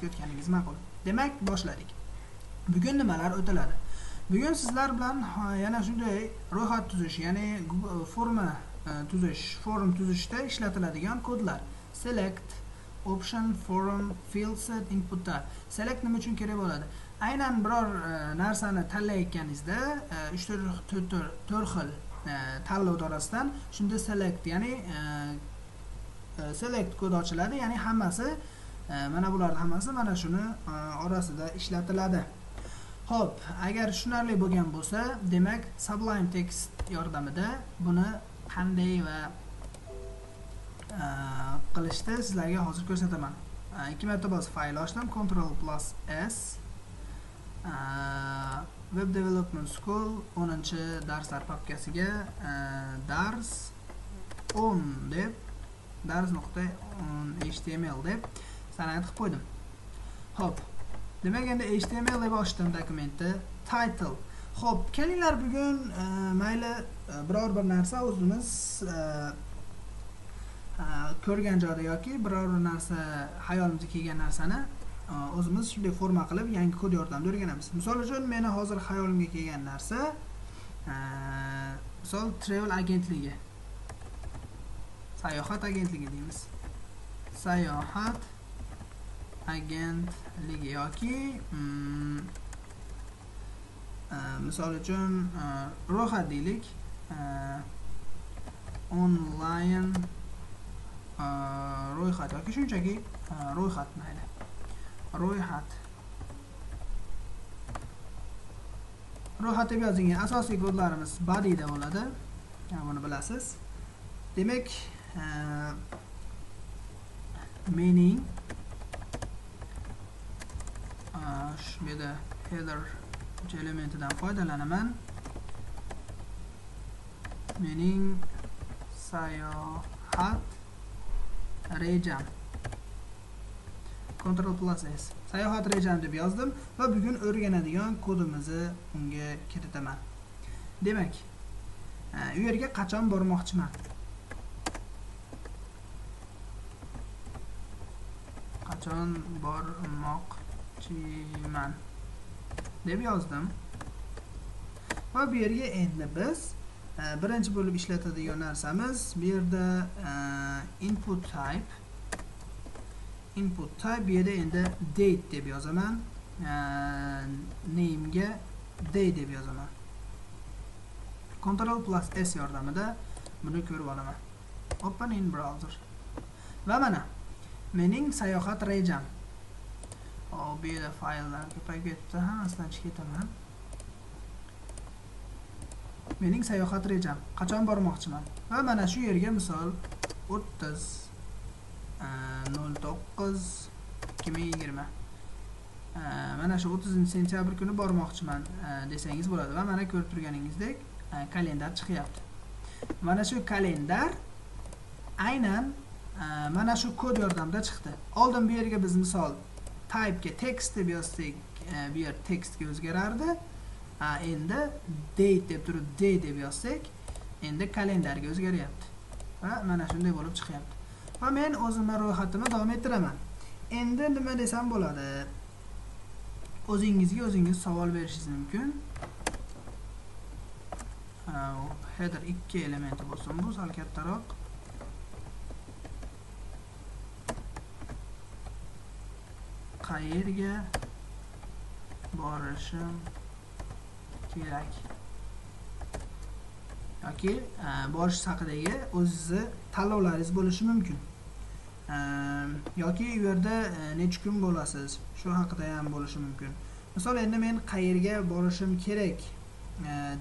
O'tganingiz ma'qul. Demak, boshladik. Bugun nimalar o'tiladi? Bugun sizlar bilan yana shunday ro'yxat tuzish, ya'ni forma tuzish, form tuzishda ishlatiladigan kodlar. Select, option, form, field set, input type. Select nima uchun kerak bo'ladi? Aynan biror narsani tanlayotganingizda 3-4 xil tanlov orasidan shunda select, ya'ni select kod ochiladi, ya'ni hammasi mana bularning hammasi mana shuni orasida ishlatiladi. Xo'p, agar tushunarli bo'lgan bo'lsa, demak Sublime Text yordamida buni qanday va qilishni sizlarga hozir ko'rsataman. 2 marta bosib fayl ochdim, Ctrl plus S, Web Development School 10-darslar papkasiga dars 10 deb dars.html deb sanat qilib qo'ydim. Xo'p, demak endi HTML deb ochdim dokumentni. Title. Xo'p, kelinglar bugun mayli biror bir narsa o'zimiz ko'rgan joyda yoki biror bir narsa hayolimizga kelgan narsani o'zimiz shunday forma qilib yangi kod yordamida o'rganamiz. Misol uchun meni hozir hayolimga kelgan narsa misol travel agentligi. Sayohat agentligi deymiz. Sayohat agentligi yoki misol uchun ro'yxat deylik. Online ro'yxat yoki shunchaki ro'yxat mayli. Ro'yxat. Ro'yxat deb yozilgan asosiy kodlarimiz bodyda bo'ladi. Buni bilasiz. Demak, mening shu yerda header elementidan foydalanaman. Mening sayohat rejam. Ctrl plus S. Sayohat rejam deb yozdim va bugun o'rganadigan kodimizni unga kiritaman. Demak, u yerga qachon bormoqchiman? Qachon bormoqchiman deb yozdim. Va bu yerga endi biz birinchi bo'lib ishlatadigan narsamiz bu yerda input type. Input type bu yerda endi date deb yozaman. Name ga day deb yozaman. Ctrl plus S yordamida buni ko'rib olaman. Open in browser. Va mana mening sayohat rejam. Bu yerda fayllar ko'payib ketdi, hammasidan chiqib ketaman. Mening sayohat rejam. Qachon bormoqchiman? Va mana shu yerga misol 30 09 2020 mana shu 30-sentyabr kuni bormoqchiman desangiz bo'ladi. Va mana ko'rib turganingizdek kalendar chiqyapti. Mana shu kalendar aynan mana shu kod yordamida chiqdi. Oldin bu yerga biz misol type ga text deb yozsak, bu yer tekstga o'zgarardi. Endi date deb turib day deb yozsak, endi kalendarga o'zgaryapti. Va mana shunday bo'lib chiqyapti. Va men o'zimni ro'yxatimni davom ettiraman. Endi nima desam bo'ladi? O'zingizga o'zingiz savol berishingiz mumkin. Header 2 elementi bo'lsin, bu sal kattaroq. Qayerga borishim kerak? Yoki borish haqidagi o'zingizni tanlovlaringiz bo'lishi mumkin. Yoki u yerda necha kun bo'lasiz, shu haqida ham bo'lishi mumkin. Misol endi men qayerga borishim kerak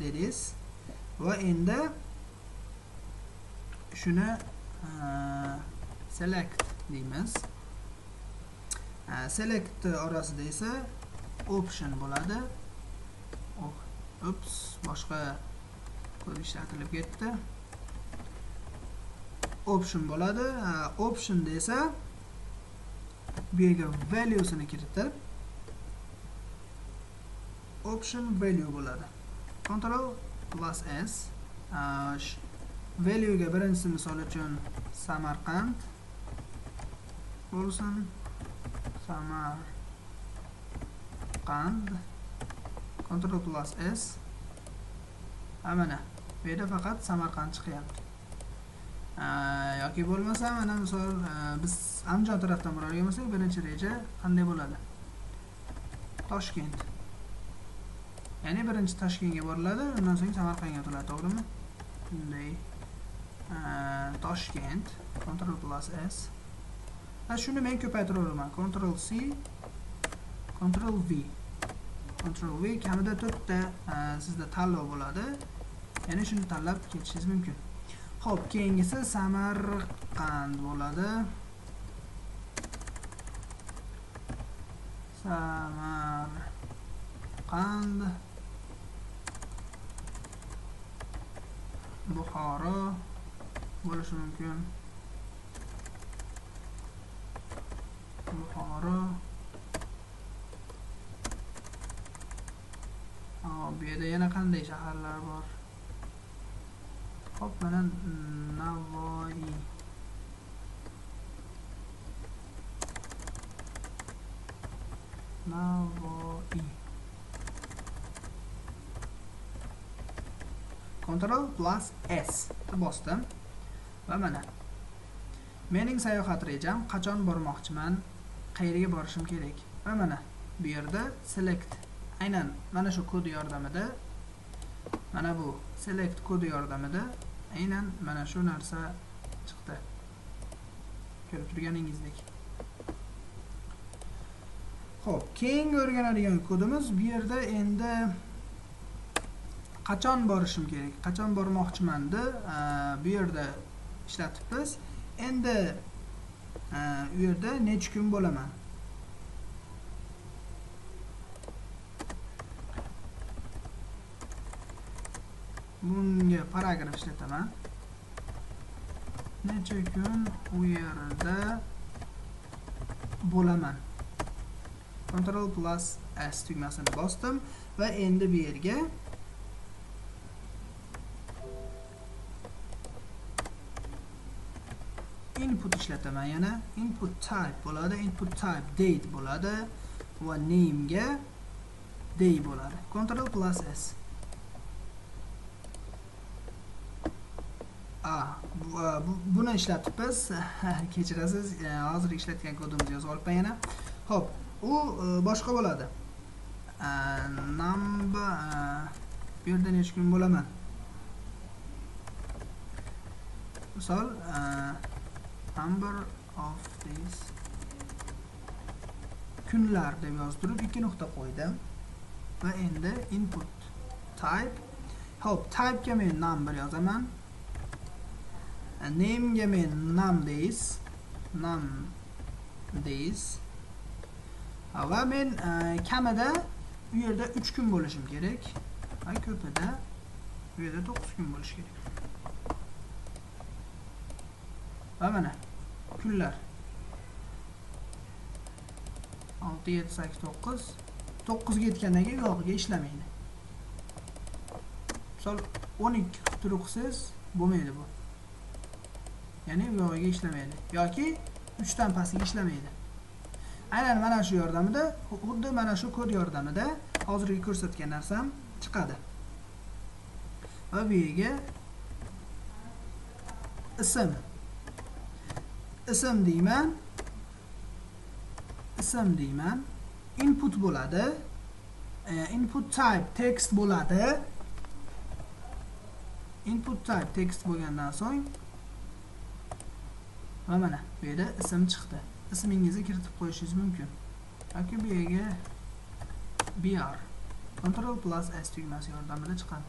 dedingiz va endi shuni select deymiz. Select orasida esa option bo'ladi. Ups, boshqa kod ishlatilib ketdi. Option bo'ladi. Option desa bu yerga value'sini kiritib option value bo'ladi. Ctrl plus S. Value ga birinchisi misol uchun Samarqand bo'lsin. Samarqand, Ctrl plus S. Mana bu yerda faqat Samarqand chiqyapti. Yoki bo'lmasa mana misol biz Andijon tarafdan boradigan bo'lsak, birinchi reja qanday bo'ladi? Toshkent. Ya'ni birinchi Toshkentga boriladi, undan so'ng Samarqandga o'tiladi, to'g'rimi? Bunday Toshkent, Ctrl plus S. Shuni men ko'paytiraveraman. Ctrl C, Ctrl V. Ctrl V kamida 4 ta sizda tanlov bo'ladi. Ya'ni shuni tanlab ketishingiz mumkin. Xo'p, keyingisi Samarqand bo'ladi. Samarqand, Buxoro bo'lishi mumkin. Buxoro. Bu yerda yana qanday shaharlar bor? Xo'p, mana Navoiy. Navoiy. Ctrl plus S bosdim va mana mening sayohat rejam, qachon bormoqchiman, qayerga borishim kerak. Va mana bu yerda select, aynan mana shu kod yordamida, mana bu select kodi yordamida aynan mana shu narsa chiqdi. Ko'rib turganingizdek. Xo'p, keyingi o'rganadigan kodimiz bu yerda endi qachon borishim kerak, qachon bormoqchiman-da bu yerda ishlatibmiz. Endi u yerda necha kun bo'laman? Bunga paragraf ishlataman. Necha kun u yerda bo'laman. Ctrl plus S tugmasini bosdim va endi bu yerga input ishlataman. Yana input type bo'ladi, input type date bo'ladi va name ga day bo'ladi. Ctrl plus S. Buni ishlatibmiz. Kechirasiz, hozir ishlatgan kodimizni yozib olibman yana. Xo'p, u boshqa bo'ladi. Number, bu yerda necha kun bo'laman? Misol number of days, kunlar deb yozdirib 2 nuqta qo'ydim va endi input type. Xo'p, type ga men number yozaman. Name ga men num days, num days va men kamida u yerda 3 kun bo'lishim kerak va ko'pida u yerda 9 kun bo'lishi kerak. Va mana kunlar 6 7 8 9, 9 ga yetgandan keyin uyog'iga ishlamaydi. Misol 12 qilib turib qilsangiz bo'lmaydi bu. Ya'ni uyog'iga ishlamaydi yoki 3 dan pastiga ishlamaydi. Aynan mana shu yordamida, xuddi mana shu kod yordamida hozirgi ko'rsatgan narsam chiqadi. Va bu yerga ism, ism deyman, ism deyman, input bo'ladi, input type text bo'ladi. Input type text bo'lgandan so'ng va mana bu yerda ism chiqdi. Ismingizni kiritib qo'yishingiz mumkin. Yoki bu yerga br, Ctrl plus S tugmasi yordamida chiqadi.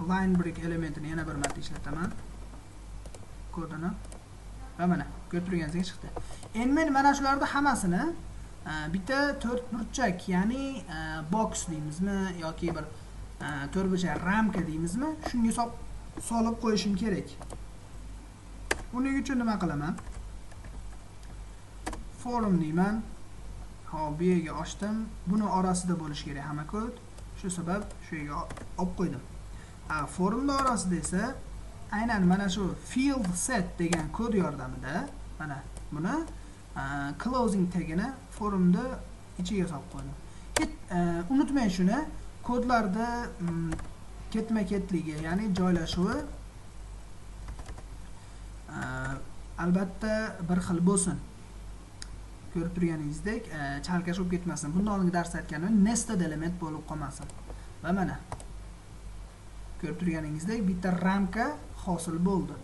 Line break elementini yana bir marta ishlataman. Kodini. Va mana ko'rib turganingizdek chiqdi. Endi men mana shularni hammasini bitta to'rtburchak, ya'ni box deymizmi yoki bir to'rtburchak ramka deymizmi, shunga solib qo'yishim kerak. Buning uchun nima qilaman? Form deyman. Hop, bu yerga ochdim. Buni orasida bo'lishi kerak hamma kod. Shu sabab shu yerga olib qo'ydim. Formning orasida esa Aynan mana shu field set degan kod yordamida mana buni closing tagini formni ichiga solib qo'ydim. Unutmang shuni, kodlarda ketma-ketligi, ya'ni joylashuvi albatta bir xil bo'lsin. Ko'rib turganingizdek, chalkash bo'lib ketmasin. Bundan oldingi darsda aytganim, nested element bo'lib qolmasin. Va mana ko'rib turganingizdek bitta ramka hosil bo'ldi.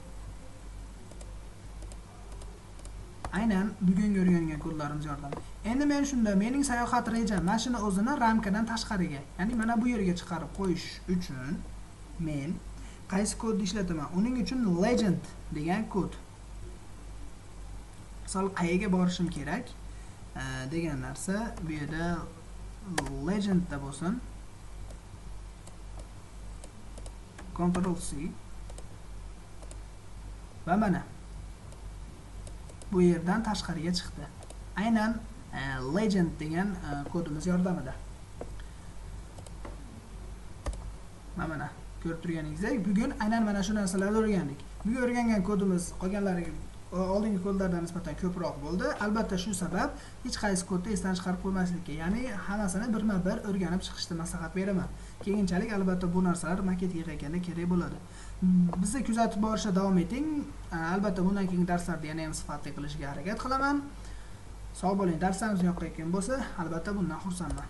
Aynan bugungi o'rgangan kodlarimiz yordamida. Endi men shunda mening sayohat rejam mana shuni o'zini ramkadan tashqariga, ya'ni mana bu yerga chiqarib qo'yish uchun men qaysi kodni ishlataman? Uning uchun legend degan kod. Misol qayerga borishim kerak degan narsa bu yerda legendda bo'lsin. Ctrl C va mana bu yerdan tashqariga chiqdi. Aynan legend degan kodimiz yordamida. Mana ko'rib turganingizdek bugun aynan mana shu narsalarni o'rgandik. Bugun o'rgangan kodimiz qolganlariga oldingi kodlardan nisbatan ko'proq bo'ldi. Albatta shu sabab hech qaysi kodni esdan chiqarib qo'ymaslikka, ya'ni hammasini birma-bir o'rganib chiqishni maslahat beraman. Keyinchalik albatta bu narsalar maket yig'ayotganda kerak bo'ladi. Bizni kuzatib borishda davom eting. Albatta bundan keyingi darslarda yana ham sifatli qilishga harakat qilaman. Sog' bo'ling. Darslarimiz yoqayotgan bo'lsa, albatta bundan xursandman.